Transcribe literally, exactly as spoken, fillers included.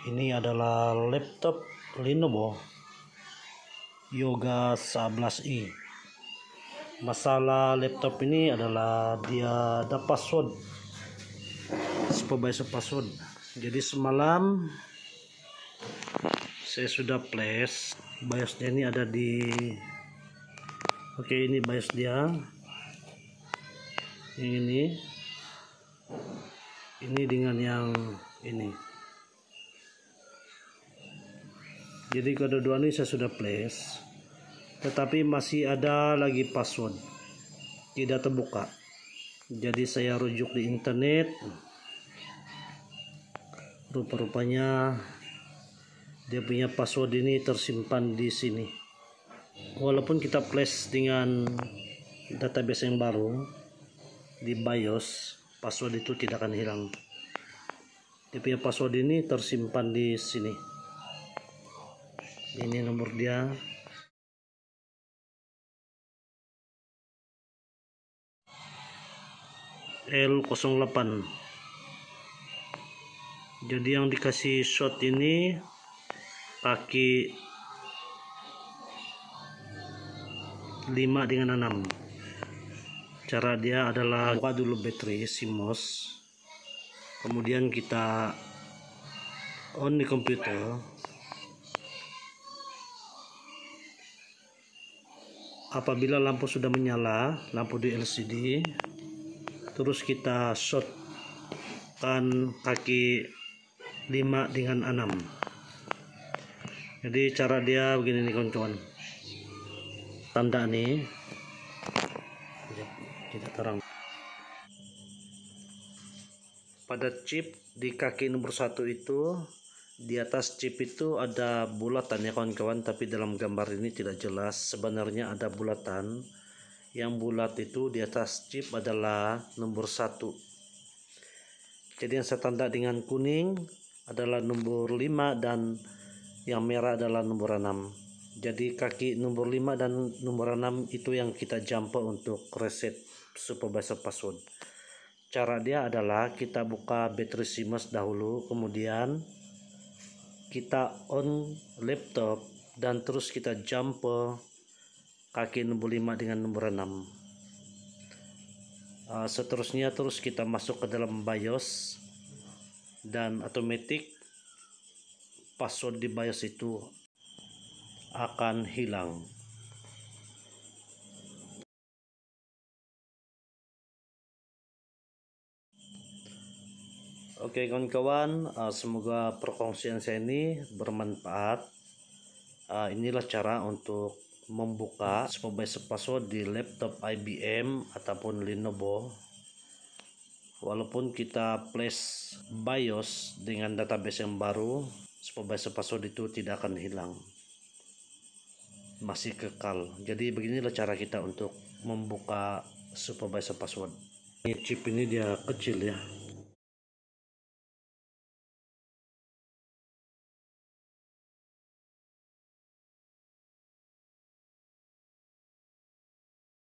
Ini adalah laptop Lenovo Yoga sebelas i. Masalah laptop ini adalah dia ada password, supervisor password. Jadi semalam saya sudah flash, BIOS-nya ini ada di, oke, ini BIOS dia, yang ini, ini dengan yang ini. Jadi kedua-dua ini saya sudah flash, tetapi masih ada lagi password tidak terbuka. Jadi saya rujuk di internet. Rupa-rupanya dia punya password ini tersimpan di sini. Walaupun kita flash dengan database yang baru di BIOS, password itu tidak akan hilang. Dia punya password ini tersimpan di sini. Ini nomor dia. L kosong delapan. Jadi yang dikasih short ini kaki lima dengan enam. Cara dia adalah buka dulu bateri CMOS. Kemudian kita on di komputer. Apabila lampu sudah menyala, lampu di LCD, terus kita shortkan kaki lima dengan enam. Jadi cara dia begini nih, kawan-kawan. Tanda nih. Tidak terang. Pada chip di kaki nomor satu itu, di atas chip itu ada bulatan ya, kawan-kawan, tapi dalam gambar ini tidak jelas. Sebenarnya ada bulatan. Yang bulat itu di atas chip adalah nomor satu. Jadi yang saya tanda dengan kuning adalah nombor lima dan yang merah adalah nombor enam. Jadi kaki nombor lima dan nombor enam itu yang kita jumper untuk reset supervisor password. Cara dia adalah kita buka bateri CMOS dahulu, kemudian kita on laptop dan terus kita jumper kaki nombor lima dengan nombor enam. Ah, seterusnya terus kita masuk ke dalam BIOS dan otomatis password di BIOS itu akan hilang. Oke, kawan-kawan, ah, semoga perkongsian saya ini bermanfaat. Ah, inilah cara untuk membuka supervisor password di laptop IBM ataupun Lenovo. Walaupun kita flash BIOS dengan database yang baru, supervisor password itu tidak akan hilang. Masih kekal. Jadi beginilah cara kita untuk membuka supervisor password. Ini chip ini dia kecil ya.